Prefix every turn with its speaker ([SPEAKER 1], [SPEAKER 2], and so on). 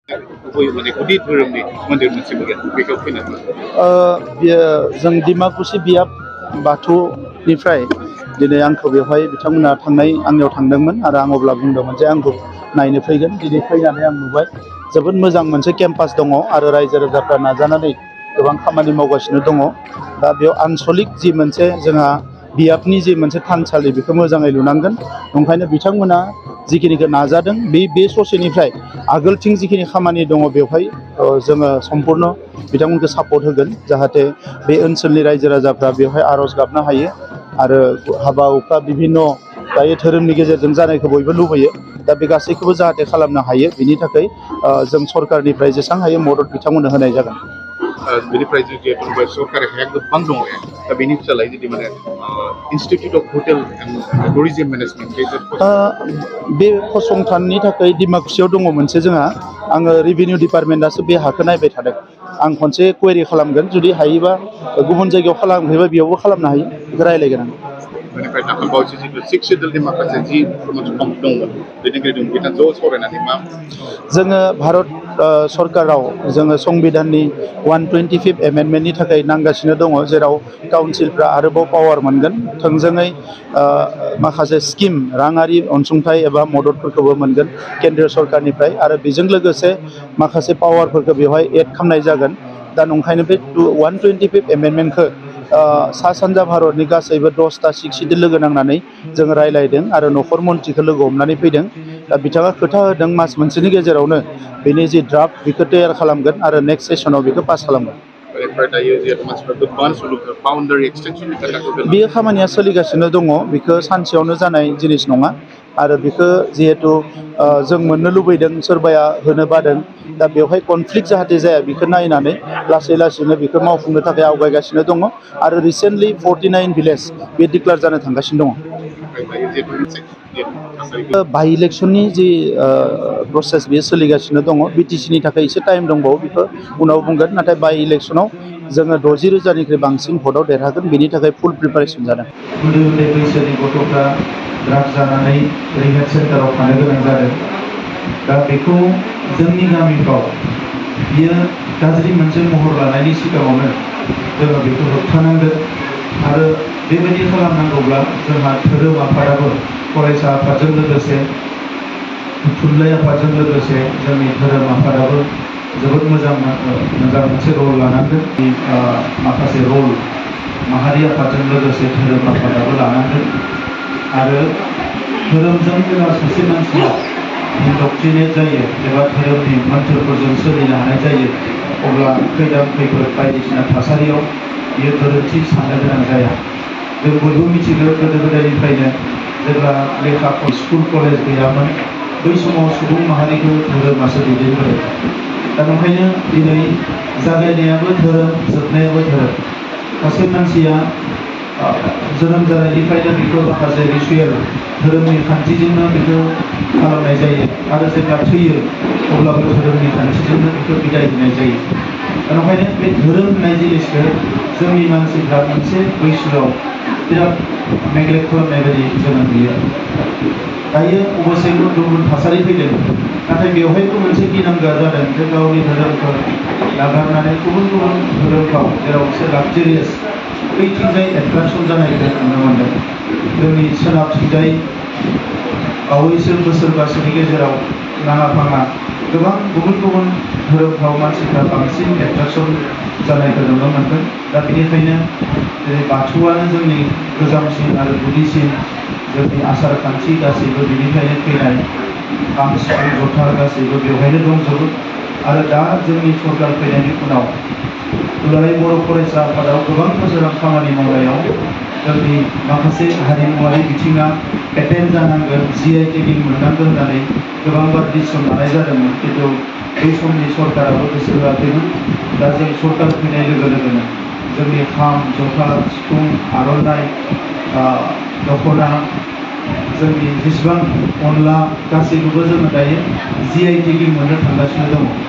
[SPEAKER 1] माने गुदि धोरोमनि मन्दिर मोनसे बेखौ फैनानै
[SPEAKER 2] बेयो जों डिमाकुसि बियाब बाथौनिफ्राय दिनै आंखौ बेवहाय बिथांमोना आंनियाव थांदोंमोन आरो आं अब्ला बुंदोंमोन जे आंखौ नायनो फैगोन। दिनै फैनानै आं नुबाय जोबोद मोजां मोनसे केम्पास दङ आरो रायजो राजाफ्रा नाजानानै गोबां खामानि मावगासिनो दङ। दा बेयाव आनसलिक जि मोनसे जोंहा बियाबनि जि मोनसे थानसालि बेखौ मोजाङै लुनांगोन। ओंखायनो बिथांमोना जिखिनिखौ नाजादों बे ससेनिफ्राय आगोलथिं जिखिनि खामानि दङ बेवहाय जोङो सम्पुर्ण बिथांमोनखौ सापर्ट होगोन जाहाथे बे ओनसोलनि रायजो राजाफ्रा बेवहाय आर'ज गाबनो हायो आरो हाबा हुखा बिभिन्न दायो धोरोमनि गेजेरजों जानायखौ बयबो लुबैयो। दा बे गासैखौबो जाहाथे खालामनो हायो बिनि थाखाय जों सरकारनिफ्राय जेसेबां हायो मदद बिथांमोननो होनाय जागोन।
[SPEAKER 1] बेनिफ्राय जुदि सरकारि हाया गोबां दङ दा बेनि फिसालाय जुदि माने institute of hotel and tourism management
[SPEAKER 2] बे फसंथाननि थाखाय डिमाकुसियाव दङ मोनसे जोंहा आङो रेभिनिउ डिपार्टमेन्टआसो बे हाखौ नायबाय थादों। आं खनसे कुवेरि खालामगोन जुदि हायोबा गुबुन जायगायाव खालामहैबा बेयावबो खालामनो हायो बेखौ रायज्लायगोन आं।
[SPEAKER 1] बेनिफ्राय दाखालिबावैसो जिथु सिक्स सिडुलनि माखासे जि दंमोन बेनिफ्राय बिथां ज' सावरायनानै मा
[SPEAKER 2] जोङो भारत सरकाराव जोङो संबिधाननि 125 एमेन्डमेन्टनि थाखाय नांगासिनो दङ जेराव काउन्सिलफ्रा आरोबाव पावार मोनगोन थोंजोङै माखासे स्किम राङारि अनसुंथाइ एबा मददफोरखौबो मोनगोन केन्द्र सरकारनिफ्राय आरो बेजों लोगोसे माखासे पावारफोरखौ बेवहाय एड खालामनाय जागोन। दा नंखायनो बे 125 एमेन्डमेन्टखौ सा सानजा भारतनि गासैबो 10टा सिक्स सिडुल लोगो नांनानै जों रायज्लायदों आरो न'खर मन्थ्रिखौ लोगो हमनानै फैदों। दा बिथाङा खोथा होदों मास मोनसेनि गेजेरावनो बेनि जि ड्राफ्ट बेखौ तैयार खालामगोन आरो नेक्स्ट सेसनाव बेखौ पास खालामगोन। बेयो खामानिया सोलिगासिनो दङ। बेखौ सानसेयावनो जानाय जिनिस नङा आरो बेखौ जिहेथु जों मोननो लुबैदों सोरबाया होनो बादों दा बेवहाय कनफ्लिक्ट जाहाथे जाया बेखौ नायनानै लासै लासैनो बेखौ मावफुंनो थाखाय आवगायगासिनो दङ आरो रिसेन्टलि 49 भिलेज बे डिक्लेयार जानो थांगासिनो दङ। बाइ इलेक्सननि जि प्रसेस बेयो सोलिगासिनो दङ। बिटिसिनि थाखाय एसे टाइम दंबावो बेखौ उनाव बुंगोन नाथाय बाइ इलेक्सनाव जोङो 60,000निख्रुइ बांसिन भटआव देरहागोन बेनि थाखाय फुल प्रिपारेसन जादों।
[SPEAKER 3] उन्दै उन्दै बैसोनि गथ'फ्रा ड्राग्स जानानै रिहेब सेन्टाराव थानो गोनां जादों। दा बेखौ जोंनि गामिफ्राव बियो गाज्रि मोनसे महर लानायनि सिगाङावनो जोङो बेखौ होबथानांगोन आरो बेबायदि खालामनांगौब्ला जोंहा धोरोम आफादाबो फरायसा आफादजों लोगोसे थुनलाइ आफादजों लोगोसे जोंनि धोरोम आफादाबो जोबोद मोजां मोनसे रल लानांगोन। माखासे रल माहारि आफादजों लोगोसे धोरोम आफादाबो लानांगोन आरो धोरोमजों जेब्ला सासे मानसिया इन्डक्ट्रिनेट जायो एबा धोरोमनि मोन्थोरफोरजों सोलिनो हानाय जायो अब्ला खैदां खैफोद बायदिसिना थासारियाव बियो गोरोन्थि साननो गोनां जाया। जों बयबो मिथिगौ गोदो गोदायनिफ्रायनो जेब्ला लेखा स्कुल कलेज गैयामोन बै समाव सुबुं माहारिखौ धोरोमासो दैदेनबोदों। दा ओंखायनो दिनै जागायनायाबो धोरोम जोबनायाबो धोरोम। सासे मानसिया जोनोम जानायनिफ्रायनो बेखौ माखासे रिसुयेल धोरोमनि खान्थिजोंनो बेखौ खालामनाय जायो आरो जेब्ला थैयो अब्लाबो धोरोमनि खान्थिजोंनो बेखौ बिदाय होनाय जायो। दा ओंखायनो बे धोरोम होननाय जिनिसखौ जोंनि मानसिफ्रा मोनसे बैसोआव बिराद नेग्लेक्ट खालामनाय बायदि जोङो नुयो। दायो अबस्से गुबुन थासारि फैदों नाथाय बेवहायबो मोनसे गिनांगौआ जादों जे गावनि धोरोमखौ नागारनानै गुबुन गुबुन धोरोमफ्राव जेराव एसे लाक्जारियास बैथिंजाय एट्राकसन जानायखौ नुनो मोनदों। जोंनि सोनाबथिंजाय बावैसो बोसोरबासोनि गेजेराव नाङा फाङा गोबां गुबुन गुबुन धोरोमफ्राव मानसिफ्रा बांसिन एट्राकसन जानायखौ नुनो मोनदों। दा बेनिखायनो जेरै बाथौआनो जोंनि गोजामसिन आरो गुदिसिन जोंनि आसार खान्थि गासैबो बेनिफ्रायनो फैनाय खाम सिफुं जथा गासैबो बेवहायनो दंजोबो आरो दा जोंनि सरकार फैनायनि उनाव दुलाराय बर' फरायसा आफादाव गोबां बोसोर खामानि मावनायाव जोंनि माखासे हारिमुवारि बिथिङा एटेन्ड जानांगोन GI टेगिं मोननांगोन होननानै गोबांबार डिसिसन लानाय जादोंमोन खिन्थु बै समनि सरकाराबो गोसो होआखैमोन। दा जों सरकार फैनाय लोगो लोगोनो जोंनि खाम जथा सिफुं आर'नाइ दख'ना जोंनि जेसेबां अनला गासैखौबो जोङो दायो GI टेगिं मोननो थांगासिनो दङ।